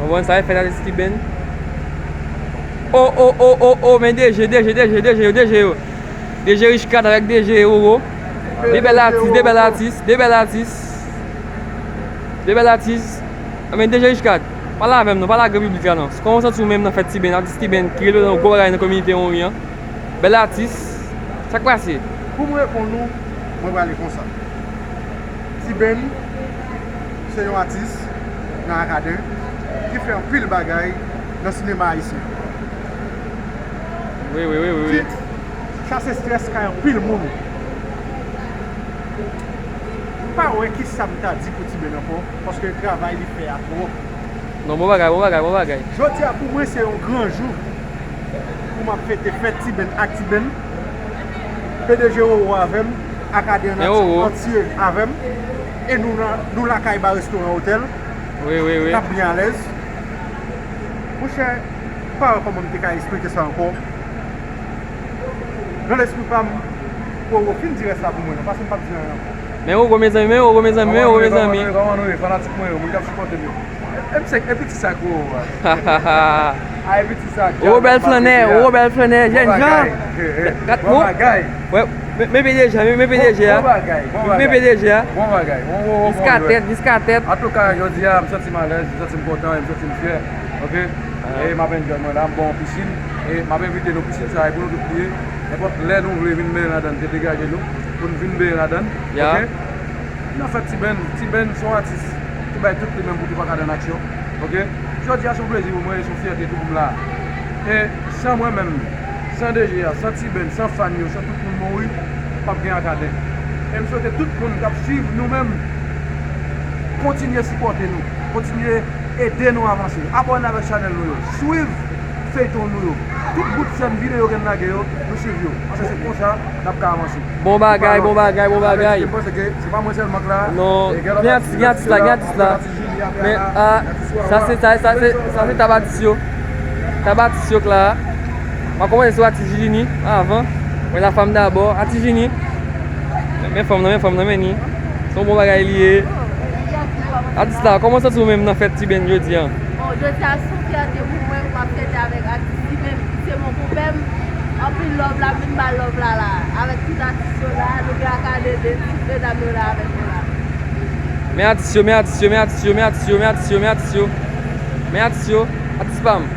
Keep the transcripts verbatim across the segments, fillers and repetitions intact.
Bon, sa e fèt atis Tiben. O, o, o, o, o, men D J, D J, D J, D J yo, D J yo. D J Richcard avèk D J Roro. De bèl atis, de bèl atis, de bèl atis. De bèl atis. Men D J Richcard, pale avè m non, pale ak gran piblik la non. Kòman w santi w menm nan fèt Tiben, atis Tiben ki rele yon gwo bagay nan kominote Monwi an? Bèl atis. Sa k pase? Pou m reponn ou, mwen prale konsa. Tiben se yon atis nan Akaden ki fè anpil bagay nan sinema ayisyen. Wi, wi, wi, wi, wi. Tit Chase Estrès kay anpil moun. M pa wè kisa m ta di pou Tiben ankò, paske travay li fè a twòp. Non, bon bagay, bon bagay, bon bagay. Jodi a pou mwen se yon gran jou pou m ap fete fèt Tiben ak Tiben. P D G Roro avè m, Akaden antye avè m, e nou nan, nou lakay ba restoran otèl. Wi, wi, wi. N ap byen alèz. Monchè, m pa wè kòman m te ka esplike sa ankò. Nan lespri pa m, Roro fin di rès la pou mwen, non, paske m p ap di anyen ankò. Men Roro, mezanmi, men Roro, mezanmi, men Roro, mezanmi. Kòman nou ye, kòman nou ye, fanatik mwen yo, moun k ap sipòte m yo. E, e, e piti sa k Roro a. A, e piti sa k Roro bèl flannè, Roro bèl flannè, jèn jan. Gat bon. Wè, men, men P D G a, men, men P D G a. Bon bagay, bon bagay. Men P D G a. Bon bagay. Jiska tèt, jiska tèt. Antouka, jodi a, m santi m alèz, m santi m kontan, e m santi m fyè. Oke? E m ap enjoy mwen la, m bò yon pisin. E m ap envite nou pisin sa, e pou nou tout li ye. Nenpòt lè nou vle vin benyen ladan, se degaje nou pou n vin benyen ladan. Ya. Oke? Nan fèt Tiben, Tiben se yon atis ki bay tout li menm pou Twoup Akaden an aksyon. Oke? Jodi a se yon plezi pou mwen, e se yon fyète tou pou m la. E san mwen menm, san D J a, san Tiben, san fan yo, san tout moun Monwi, p ap gen Akaden. E m swete tout moun k ap swiv nou menm, kontinye sipòte nou, kontinye ede nou avanse. Abòne avèk chanèl nou yo. Swiv feyton nou yo. Tout bout sèn videyo ke n lage yo, nou swiv yo. Paske se konsa n ap ka avanse. Bon bagay, bon bagay, bon bagay. Mwen panse ke se pa mwen sèlman k la. Non, gen atis, gen atis la, gen atis la. Men, a, sa se, sa, sa se, sa se tab atis yo. Tab atis yo k la. M ap kòmanse sou atis Jini avan. Mwen la fam dabò. Atis Jini. Men fanm nan, men fanm nan, men ni. Se yon bon bagay li ye. Atis la, kòman w santi w menm nan fèt Tiben jodi a? Bon, jodi a se yon fyète pou mwen pou m ap fete avèk atis Tiben, ki se mon konpè m. Anpil love la, m vin ba love la la. Avèk tout atis yo la, nou gen Akaden de, tout medam yo la avèk nou la. Men atis yo, men atis yo, men atis yo, men atis yo, men atis yo, men atis yo, men atis yo, atis pa m.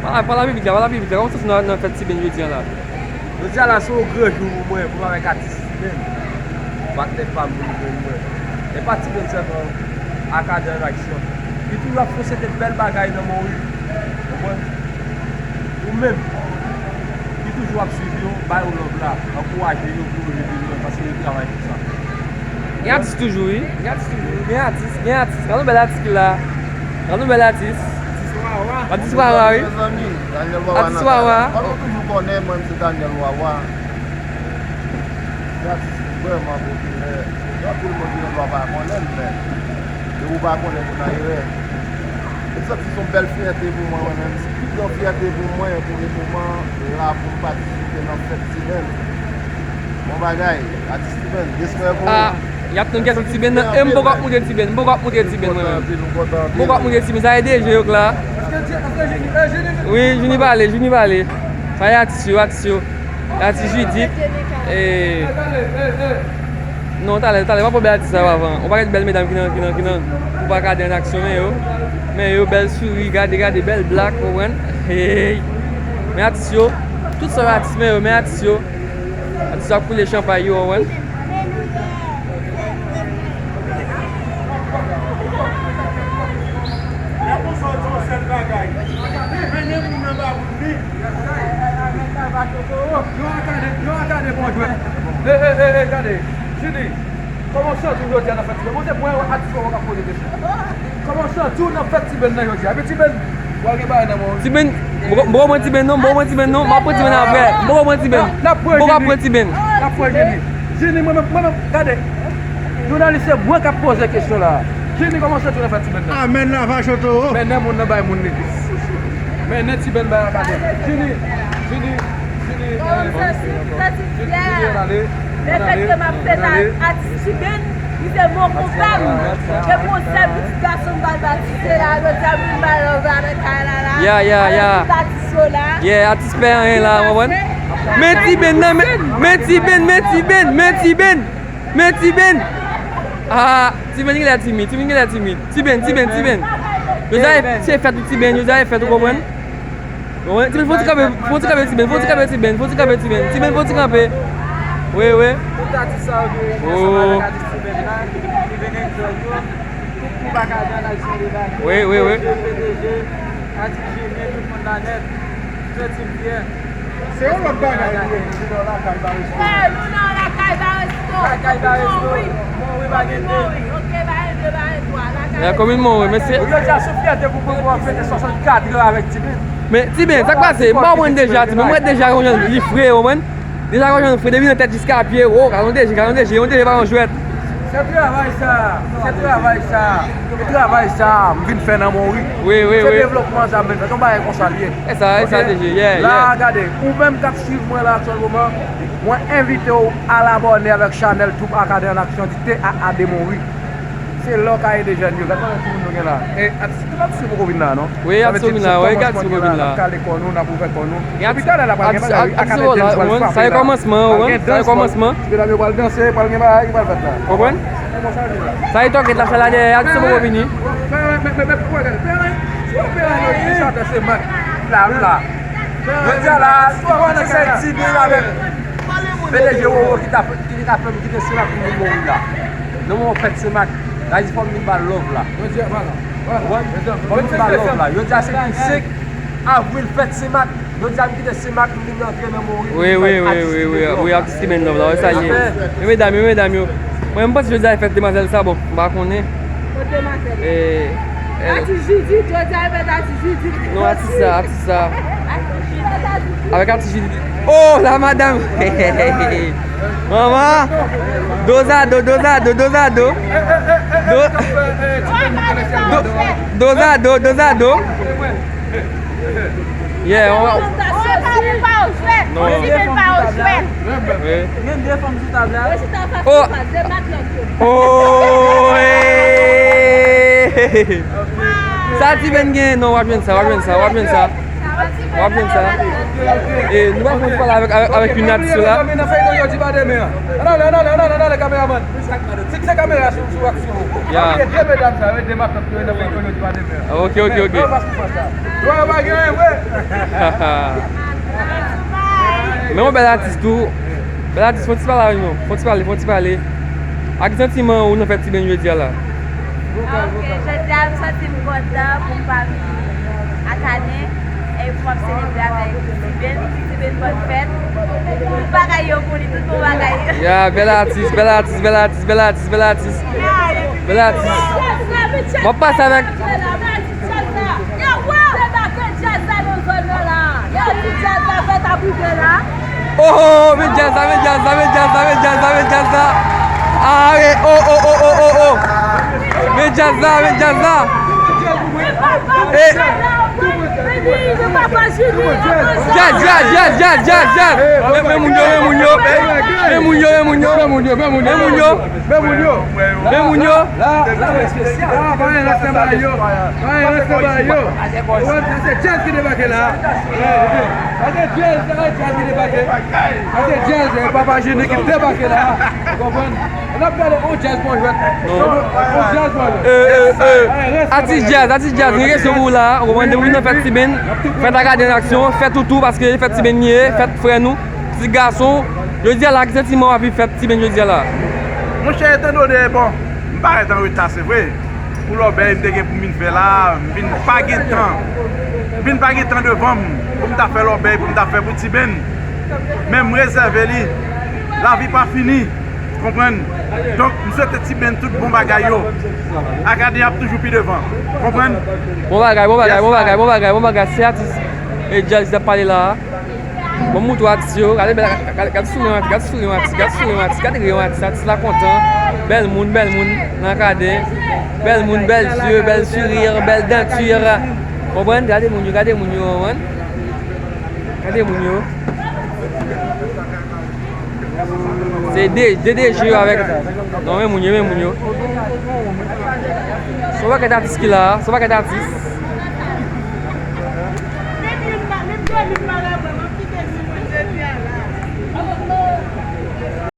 Pale, pale ak piblik la, pale ak piblik la. Kòman w santi w nan, nan fèt Tiben jodi a la? Jodi a la se yon gran jou pou mwen, pou m avèk atis Tiben. Patnè pa m, pou nou jwenn mwen. E pa Tiben sèlman, Akaden an aksyon. Li toujou ap fè yon seri de bèl bagay nan Monwi. Konprann? Ou menm ki toujou ap swiv yo, ba yo love la, ankouraje yo pou yo rive lwen, paske yo travay pou sa. Gen atis toujou, wi. Gen atis toujou. Gen atis, gen atis. Gade yon bèl atis ki la. Gade yon bèl atis. Atis Wawa, wi. Mezanmi, Daniel Wawa. Atis Wawa. Kòm nou toujou konnen, mwen, se Daniel Wawa. Se atis ki vrèman popilè. Gen anpil moun ki gen dwa pa konnen l, men depi w pa konnen, w nan erè. M santi se yon bèl fyète pou mwen, mwen menm. Se pi gran fyète pou mwen pou le moman la pou m patisipe nan fèt Tiben. Bon bagay, atis Tiben, respè pou ou. Ah, y ap tann kèk Tiben nan. E m poko ap montre Tiben, m poko ap montre Tiben mwen menm. M poko ap montre Tiben, sa e D J yo k la. Wi, Jini pale, Jini pale. Sa e atis yo, atis yo. Atis Judith. E, non, talè, talè, pa pran bèl atis sa yo avan. Yon pakèt bèl medam ki nan, ki nan, ki nan Twoup Akaden an aksyon, men yo. Men yo, bèl souri, gade, gade, bèl blak, w konprann? Hey! Men atis yo, tout sa yo atis, men yo, men atis yo. Atis yo ap koule chanpay yo, w konprann? Lè konsa w di yon sèl bagay, mennen moun nan ba moun li. Yo a gade, yo a gade bon jwèt. E, e, e, e, gade. Jini, kòman w santi w jodi a nan fèt Tiben? Bon, se mwen atis Wawa k ap poze kesyon. Kòman w santi w nan fèt Tiben nan jodi a? Epi Tiben, w a gen bagay nan men w. Tiben, m poko pran Tiben non, m poko pran Tiben non, m ap pran Tiben apre. M poko pran Tiben. M poko ap pran Tiben. N ap pran Jini. Jini, mwen menm, mwen menm, gade. Jounalis, se mwen k ap poze kesyon la. Jini, kòman w santi w nan fèt Tiben nan? Amèn, lavache toro. Mennen moun nan bay moun li. Mennen Tiben bay Akaden. Jini, Jini, Jini. Kòman w santi w? Santi fyè. Lefètke m ap fete ak atis Tiben, li se mon konpè m. Epi yon sèl pitit gason m pa Batiste la, jodi a vin bay love avèk kay la la. Ya, ya, ya. Batiste la. Yeah, atis pè anyen la, w konprann? Men Ti Ben nan, men, men Ti Ben, men Ti Ben, men Ti Ben, men Ti Ben. Ah, Ti Ben genlè timid, Ti Ben genlè timid. Ti Ben, Ti Ben, Ti Ben. Yo di a se fèt ou Ti Ben, yo di a se fèt ou konprann? Bon, Ti Ben, fò ti kanpe, fò ti kanpe Ti Ben, fò ti kanpe Ti Ben, fò ti kanpe Ti Ben, Ti Ben, fò ti kanpe. Wi, wi. Tout atis sa yo ki reyini ansanm avèk atis Ti Ben la, ki vin enjoy yo. Tout pou bagay nan aksyon debake. Wi, wi, wi. P D G, atis Jimmy, tout moun la nèt. Fè ti fyè. Se yon lòt bagay nou ye, nou nan lakay Baresto. Frè, nou nan lakay Baresto. Lakay Baresto. Monwi, pa gen de. Monwi, ok, pa gen de, pa gen twa. Lakay Baresto. Komin Monwi, mesye. Yo di a sou fyète pou Pongou ap fete swasannkat an avèk Ti Ben. Men, Ti Ben, sa k pase? M pa konprann deja, Ti Ben. Mwen deja, konn li fre, ou konprann? Deja, konn fre, depi nan tèt jiska pye, o, gade yon deje, gade yon deje, yon deje pa yon jwèt. Se travay sa, se travay sa, e travay sa, m vin fè nan Monwi. Wi, wi, wi. Se devlopman sa, m vin fè, se yon bagay konsa l ye. E sa, e sa, deje, yeah, yeah. La, gade, ou menm k ap swiv mwen la aktyèl moman, mwen envite w al abòne avèk chanèl Twoup Akaden an aksyon di T A A de Monwi. Se la w ka ede jèn yo. Gad konbyen timoun nou gen la. E, atis, atis yo poko vin la, non? Wi, atis yo vin la, wi, gad atis yo poko vin la. N ap kale kò nou, n ap ouvè kò nou. Epi talè la pral gen bagay, wi, Akaden Dance pral frape la. Sa e kòmansman, ou konprann? Sa e kòmansman. Medam yo pral danse, pral gen bagay ki pral fèt la. Konprann? Sa e tòkèt la fè la dèyè, atis yo poko vini. Men, men, men, men, men, gade, men, men, si w ap fè la, yo di sa, se mak. La, wi, la. Jodi a la, si w ap fè Ti Ben avèk P D G Roro ki ta fè, ki ta fè m kite Senmak pou vin Monwi la. Nan moman fèt Senmak, la di fò m vin ba l love la. Jodi a, vwala, vwala. Fò m vin ba l love la. Jodi a se vennsenk avril, fèt Senmak. Jodi a m kite Senmak, m vin antre nan Monwi. Wi, wi, wi, wi, wi, wi, atis Ti Ben love la, wè sa l ye. Yo medam, yo medam yo. Mwen, m panse jodi a e fèt demwazèl sa, bon, m pa konnen. Kot demwazèl? Eh, eh. Atis Judith, jodi a e fèt atis Judith. Non, atis sa, atis sa. Avèk atis Judith. Oh, la madam. Manman. Dozado, dozado, dozado. Do, do, dozado, dozado. Yeah, on va. Non. Wi. Oh. Oh, eh. Sa Ti Ben gen, non, w ap jwenn sa, w ap jwenn sa, w ap jwenn sa. W ap jwenn sa. E, nou pa fè pale avèk, avèk, avèk youn nan atis yo la. Nan feyton yo di pa demen an. Ann ale, ann ale, ann ale, ann ale, kameramann. Fikse kamera sou, sou aksyon. Ya. Paske de medam sa yo, de matant yo nan feyton yo di pa demen an. Ah, ok, ok, ok. Yo pa gen anyen vre. Men yon bèl atis tou. Bèl atis, fò ti pale avè nou. Fò ti pale, fò ti pale. Ak santiman ou nan fèt Ti Ben jodi a la? Ah, ok, jodi a m santi m kontan pou m pa vin Akaden e pou m ap selebre avèk Ti Ben, Ti Ben bòn fèt. Tout bagay yo pou li, tout bon bagay. Ya, bèl atis, bèl atis, bèl atis, bèl atis, bèl atis. Bèl atis. M ap pase avèk. Yo, wow! Debake djaz la nan zòn nan la. Yo, ti djaz la fèt ap rive la. Oh, oh, oh, men djaz la, men djaz la, men djaz la, men djaz la, men djaz la. Ah, wi, oh, oh, oh, oh, oh, oh. Men djaz la, men djaz la. Eh. Djaz, djaz, djaz, djaz, djaz, djaz. Men, men moun yo, men moun yo. Men moun yo, men moun yo. Men moun yo, men moun yo. Men moun yo. Men moun yo. La, la, la, pa gen lòt nan bagay yo. Pa gen lòt nan bagay yo. Ou wè, sa se djaz ki debake la. Sa se djaz, sa se djaz ki debake. Sa se djaz, eh, Papa Jini ki debake la. Ou konprann? N ap gade on djaz bon jwèt. On djaz bon jwèt. Eh, eh, eh. Atis djaz, atis djaz, gen kesyon pou ou la. Ou konprann? Depi w nan fèt Ti Ben, fèt Akaden an aksyon, fèt ou tou, paske fèt Ti Ben li ye, fèt frè nou, ti gason. Jodi a la, ki santiman w ap viv fèt Ti Ben jodi a la? Monchè, etandone, bon, m parèt an reta, se vre. Pou lòbèy m te gen pou m vin fè la, m vin pa gen tan. M vin pa gen tan devan m pou m ta fè lòbèy, pou m ta fè pou Ti Ben. Men m rezève li. Lavi pa fini. Konprann? Donk, m swete Ti Ben tout bon bagay yo. Akaden ap toujou pi devan. Konprann? Bon bagay, bon bagay, bon bagay, bon bagay, bon bagay. Se atis e djaz ki t ap pale la a. Bon, m montre w atis yo. Gade bèl, gade, gade souri yon atis, gade souri yon atis, gade souri yon atis, gade ri yon atis. Atis la kontan. Bèl moun, bèl moun nan Akaden. Bèl moun, bèl zye, bèl sourire, bèl danti. Konprann? Gade moun yo, gade moun yo, konprann? Gade moun yo. Se D, D D G yo avèk. Non, men moun yo, men moun yo. Yon pakèt atis ki la, se yon pakèt atis.